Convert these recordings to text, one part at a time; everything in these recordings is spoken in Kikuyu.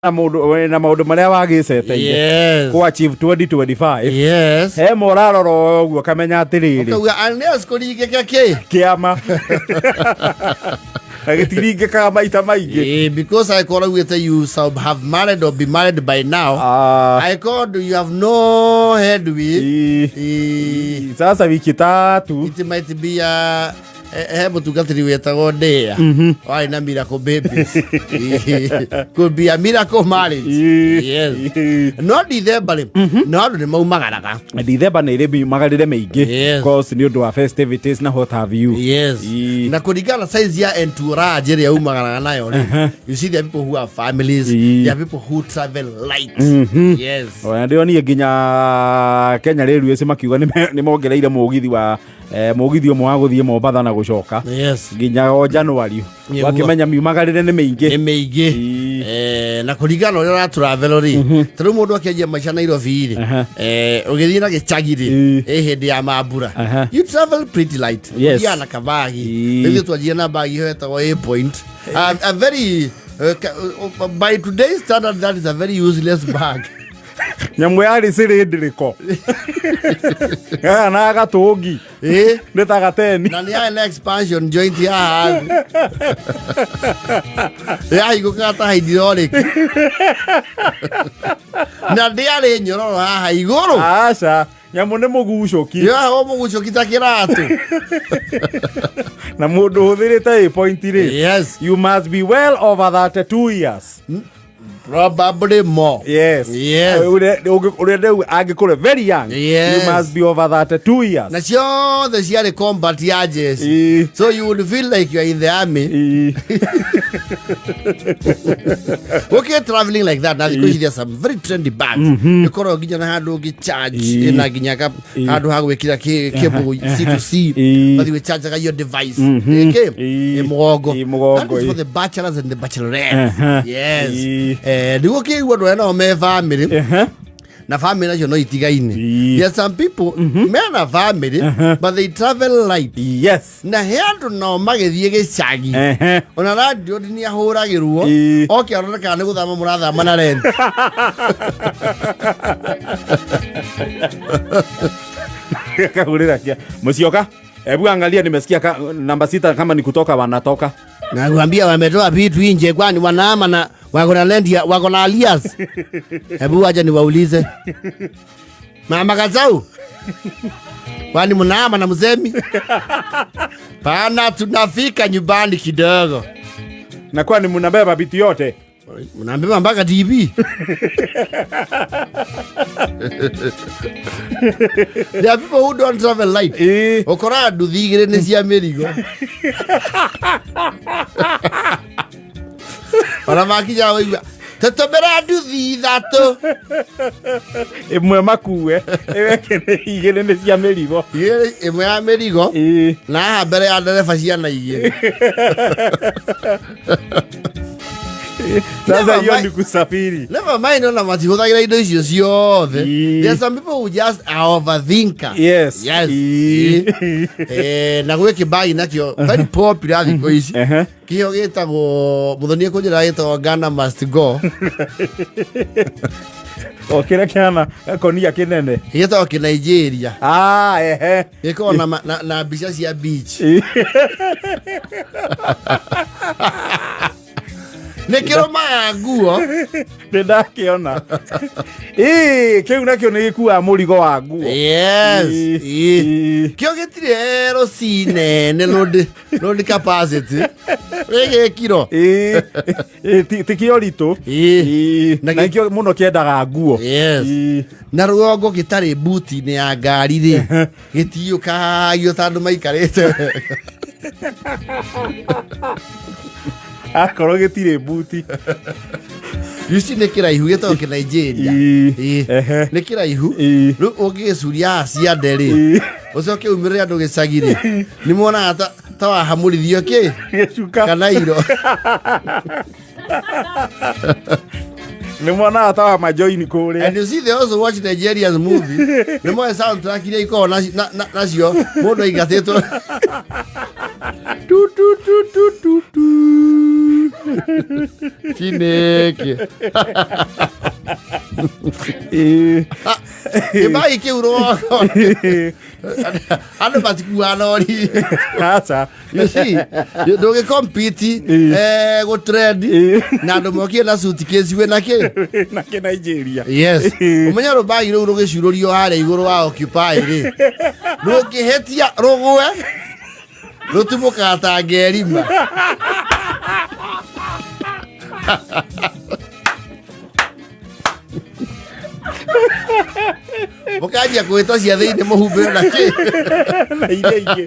Na mũndũ na maũndũ marĩa wagĩceteire kũ achieve 2025, he ma ũrarora ũguo kamenya atĩrĩrĩ, ũkauga unless kũringĩke kĩ kĩama na gĩtiringĩkaga maita maingĩ. Because I call you, you shall have married or be married by now. I called you have no headway. Sasa wiki 3. It might be a he mũtungatĩri wĩtagwo Ndĩa warĩ na miracle babies. Could be a miracle marriage. Yes. No December rĩ, no andũ nĩ maumagaraga. Dithemba nä ä rä magarä maingä. Cause nä å ndå wa festivities na what have you. Na kũringana na size ya entourage ĩrĩa umagaraga nayo rĩ, you see, there are people who have families, there are people who travel light. Ona ndĩronire nginya Kenya Railways makiuga nĩ mongereire mũgithi wa mũgithi ũmwe wa gũthiĩ Mombatha na gũcoka nginya o January. Wakĩmenya miumagarĩre nĩ mĩingĩ. Nĩ mĩingĩ. Na kũringana na ũrĩa ũratravel rĩ, ta rĩu mũndũ akĩanjia maica Nairobi rĩ, ũgĩthiĩ na gĩcagi rĩ, ĩ hĩndĩ ya mambura, you travel pretty light. Ũthiaga na kabagi. Ithuĩ twanjia na bagi ĩyo ĩtagwo A point, a very by today's standard that is a very useless bag. Nyamũ yarĩ cĩrĩndĩrĩko gaka na gatũngi nĩ ta gateni. Na nĩ yarĩ na expansion joint haha thĩ yahingũkaga ta hydraulic, na ndĩarĩ nyororo haha igũrũ. Aca, nyamũ nĩ mũgucũki. Yaho mũgucũki ta kĩratũ. Na mũndũ ũhũthĩrĩte A point rĩ, you must be well over 32 years. Probably more. Ũrĩa rĩu angĩkũrwo very young, you must be over 32 years. Na ciothe ciarĩ combat ya jeshi, so you would feel like you are in the army. Okay, traveling like that na thikũ ici there are some very trendy bags ĩkoragwo nginya na handũ ũngĩ charge, ĩna nginya handũ ha gwĩkĩra cable C to C, ũgathiĩ gwĩchargaga your device ĩkĩ ĩ mũgongo. Ĩ mũgongo, That is for the bachelors and the bachelorettes. Nĩguo kĩigua andũ arĩa nao me family na family nacio no itigaine. There are some people mena family but they travel light. Na he andũ nao magĩthiĩ gĩcagi, ona radio nĩ ahũragĩrwo, oke arore kana nĩ gũthama mũrathama na rent. Kahurira kia Musyoka, hebu angalia, nimesikia namba 6 kama ni kutoka wanatoka. Nakwambia wametoa vitu nje, kwani wanaama na wako na rent wako na arrears. Hebu wacha niwaulize. Mama Kazau, kwani mnaama na msemi? Pana, tunafika nyumbani kidogo. Na kwani mnabeba vitu yote? Mnabeba mpaka TV. There are people who don't travel light. Ũkoraga nduthi igĩrĩ nĩ cia mĩrigo. Ona makinya waigua tũtũmĩra nduthi 3. Ĩmwe makue, ĩyo ĩngĩ nĩ igĩrĩ nĩ cia mĩrigo. Igĩrĩ, ĩmwe ya mĩrigo na haha mbere ya ndereba ciana igĩrĩ. Sasa Never hiyo mind. ni kusafiri. Never mind ona matihũthagĩra indo icio ciothe. There are some people who just are overthinker. Na gwĩ kĩbagi nakĩo very popular thikũ ici, kĩo gĩtagwo, mũthoni ekũnjĩra gĩtagwo Ghana must go. O kĩrĩa kĩhana gakonia kĩnene. Gĩtagwo kĩnigeria. Ah, ehe. Gĩkoragwo na mbica cia beach. Nĩ kĩrũmaga nguo. Nĩ ndakĩona. Ĩĩ, kĩu nakĩo nĩ gĩkuaga mũrigo wa nguo. Kĩo gĩtirĩ LC nene, load capacity gĩgĩkiro. Ĩĩ, ti kĩo ritũ. Na Na kĩo mũno kĩendaga nguo. Na rũgongo gĩtarĩ buti-inĩ ya ngari rĩ, gĩtiũkagio ta andũ maikarĩte. Akorwo gĩtirĩ buti. You see, nĩ kĩraihu, gĩtagwo kĩnigeria. Nĩ kĩraihu. Rĩu ũngĩgĩcuria haha ciande rĩ, ũcoke umĩrĩre andũ gĩcagi rĩ, nĩ monaga ta wahamũrithio kĩ Gĩcuka. Kana iro. Nĩ monaga ta wa majoini kũrĩa. And you see, they also watch Nigerian movie. Nĩ moe soundtrack iria ikoragwo nacio mũndũ aingatĩtwo. Tu, tu, tu, tu, tu, tu. Chineke. Kĩbagi kĩu rũgongo andũ matikuaga nori. Aca. You see, ndũgĩ compete gũ trend na andũ mokire na suitcase wĩ na kĩ. Na kĩ Nigeria. Yes. Ũmenye rũbagi rũu rũgĩcurũrio harĩa igũrũ wa Occupy rĩ, rũngĩhĩtia rũgwe rũtumũkaga ta ngerima. Mũkanjia kwĩta cia thĩinĩ mũhumbĩre na kĩ. Na iria ingĩ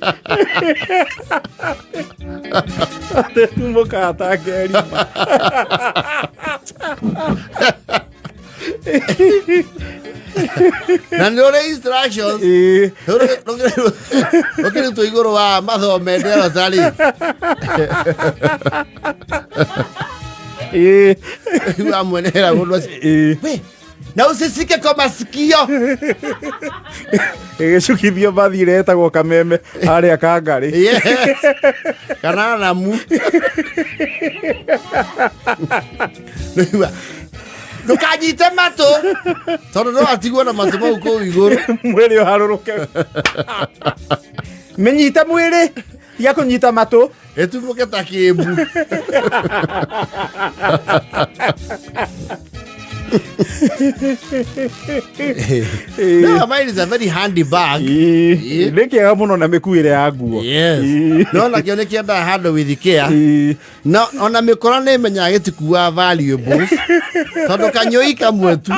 atĩtumũkaga ta ngerima. Na nĩ ũrĩ instructions rũkĩrutwo igũrũ wa mathomendero tarĩ. Amwenera mũndũ acio. We, na usisike kwa masikio. Ĩgĩcukithio mbathi ĩrĩa ĩtagwo kameme harĩa Kangarĩ. Yes. Kana namu. Rĩu, ndũkanyite matũ tondũ no atigwo na matũ mau kũu igũrũ. Mwĩrĩ ũharũrũke, mĩnyite mwĩrĩ, tiga kũnyita matũ. Ĩtumũke ta kĩmbu. No, mine is a very handy bag. Nĩ kĩega mũno na mĩkuĩre ya nguo. Yes. No nakĩo nĩ kĩendaga handle with care. Na ona mĩkora nĩ ĩmenyaga gĩtikuaga valuables tondũ kanyũi kamwe tu.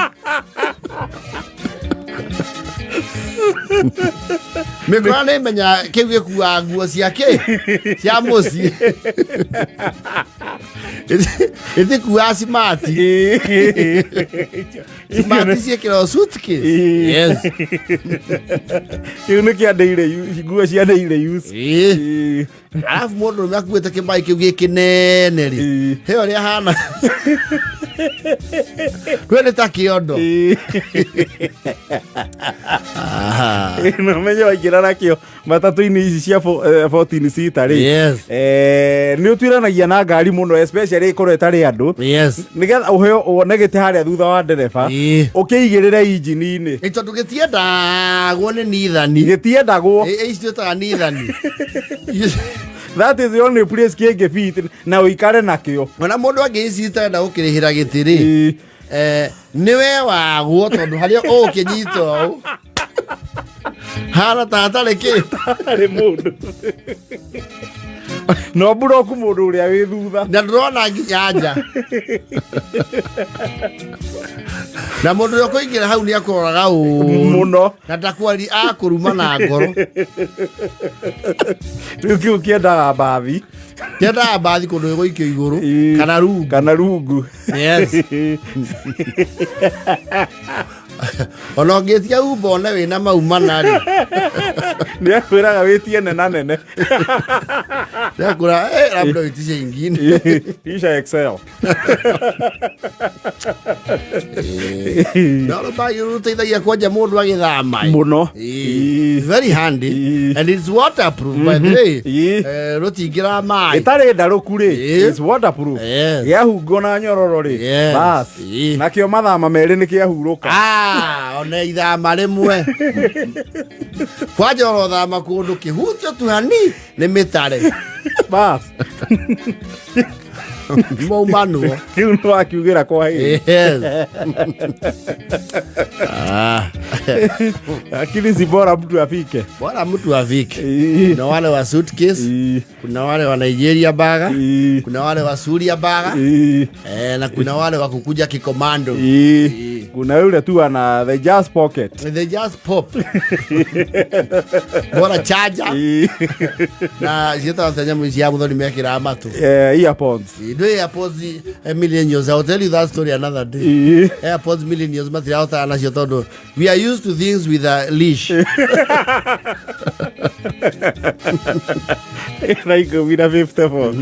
Mĩkora nĩ ĩmenyaga kĩu gĩkuaga nguo cia kĩ cia mũciĩ. Ĩtikuaga cimati. Cimati ciĩkĩragwo suitcase. Yes. Kĩu nĩ kĩa daily use, nguo cia daily use. Arabu mũndũ ũrũme akuĩte kĩmbai kĩu gĩ kĩnene rĩ, he ũrĩa hana kwĩ nĩ ta kĩondo. Aha. Na menye waingĩra nakĩo matatũ-inĩ ici cia 14 seater rĩ, nĩ ũtuiranagia na ngari mũno, especially ĩkorwo ĩtarĩ andũ, nĩgetha ũheo wone gĩtĩ harĩa thutha wa ndereba, ũkĩigĩrĩre injini-inĩ. Ĩ tondũ gĩtiendagwo nĩ nithani. Gĩtiendagwo. Ĩ ici twĩtaga nithani. That is the only place kĩngĩ fit na ũikare nakĩo. Ona mũndũ angĩicita enda gũkĩrĩhĩra gĩtĩ rĩ, nĩwe wagwo tondũ harĩa ũgũkĩnyita ũũ hana ta hatarĩ kĩ. Harĩ mũndũ no mburoku mũndũ ũrĩa wĩ thutha. Na ndũrona nginya nja na mũndũ ũrĩa ũkũingĩra hau nĩ akũroraga ũũru mũno na ndakwari akũruma na ngoro. Rĩu kĩu kĩendaga mbathi. Kĩendaga mbathi kũndũ ĩgũikio igũrũ kana rungu. Kana rungu. Yes. Ona ũngĩtia umba one wĩna mau mana rĩ, nĩ akwĩraga wĩtie nena nene. Nĩakũra labda uitishe ingine. Isha Excel. No rũbagi rũteithagia kwanja mũndũ agĩthama. Mũno. Very handy and it's waterproof, by the way. Rũtingĩra maĩ. Ĩtarĩ ndarũku rĩ, it's waterproof. Gĩahungwo na nyororo rĩ, bas. Nakĩo mathama merĩ nĩ kĩahurũka. Ah, ona ithama rĩmwe kwanja ũrothama kũndũ kĩhutio tu hani nĩ mĩtare. Bas. Maumanwo. Kĩu nĩ wakiugĩra kwa hĩndĩ. Yes. Ah. Lakini si bora mtu afike. Bora mtu afike. Kuna wale wa suitcase, kuna wale wa Nigeria baga, kuna wale wa Suria baga, na kuna wale wa kukuja kikomando. Kuna yule tu ana they just pocket. They just pop. Bora charger. Na ciĩtagwo nyamũ cia mũthoni mekĩraga matũ. Earpods. Ndũ AirPods millennials, I'll tell you that story another day. AirPods millennials matirahotaga nacio tondũ we are used to things with a leash. 10:54.